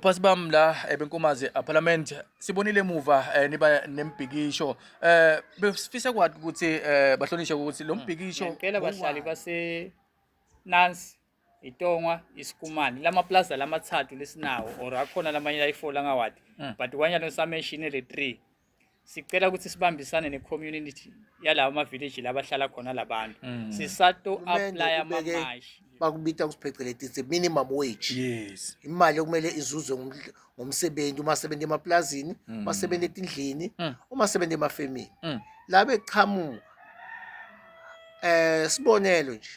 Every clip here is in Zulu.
Phasi bami la ebenkomazi parliament sibonile emuva niba nembhikisho eh besifisa kwathi ukuthi bahlonishwe ukuthi lo mbhikisho Ngiyacela bahlali base Nansi iTongwa iSikumani lama plaza lamathathu lesinawo or akhona lamanye ayi4 langawadi but kwanyalo samention le 3 sicela ukuthi sibambisane ne-community yalawo ma-village labahlala khona labantu sisato Uhulumende apply ubeke amamashi bakubita kusipheceleti it's a minimum wage. Yes. Imali okumele izuzwe ngomsebenzi uma sebenza emaplazini, uma sebenza etindlini, uma sebenza emafemini. La beqhamuka sibonelo nje.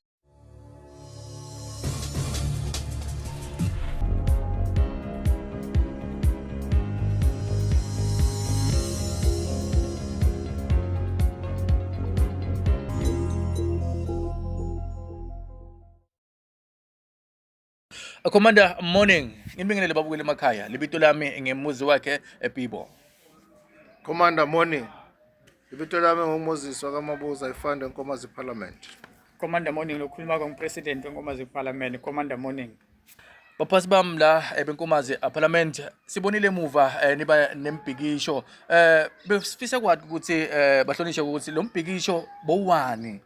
Commander morning ngibingelele babukeli emakhaya libito lami ngemuzi wakhe eBibo. Commander morning. Ibito lami nguMoses wakaMabuza ifanda eNkomazi Parliament. Commander Morning lokhuluma kongupresident weNkomazi Parliament Commander Morning. Baphasi bami la ebenkomazi parliament sibonile emuva niba nembhikisho besifisa kwathi ukuthi bahlonishwe ukuthi lo mbhikisho bowani.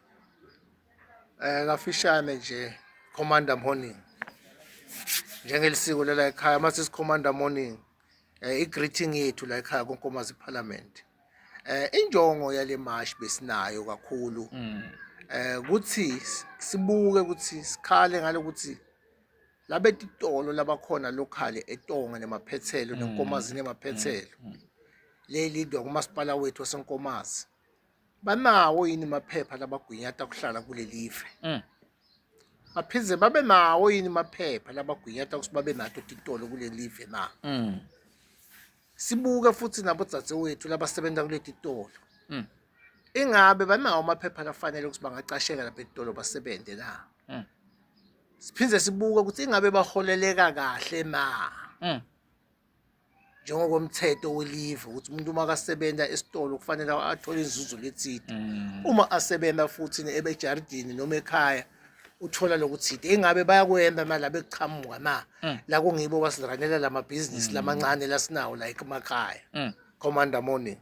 Kafishane nje Commander Morning. Njengelisiko lela ekhaya mase Commander Morning i-greeting yethu la ekhaya kuNkomazi Parliament. Injongo yale march besinayo kakhulu ukuthi sibuke ukuthi sikhale ngalokuthi labetitolo labakhona lokhale eTonga nemaphethelo neNkomazi nemaphethelo lelidwa kumasipala wethu waseNkomazi banawo yini maphepha labagwinyata kuhlala kulelive baphinde babe nawo yini maphepha labagwinyata ukuthi babe nato titolo kulelive na. Sibuke futhi nabodzadzewethu labasebenza kuleti tolo ingabe banawo amaphepha lafanele ukuthi bangacasheka lapha etitolo basebenze na. Siphinde sibuke ukuthi ingabe baholeleka kahle na njengokomthetho welive ukuthi umuntu uma kasebenza esitolo kufanele athole inzuzo letsite uma asebenza futhi ebejaridini noma ekhaya uthola lokuthide ingabe bayakwenda na la bekuqhamuka na la kungibo basiranela lamabhizinisi lamancane lasinawo la emakhaya. Commander Morning.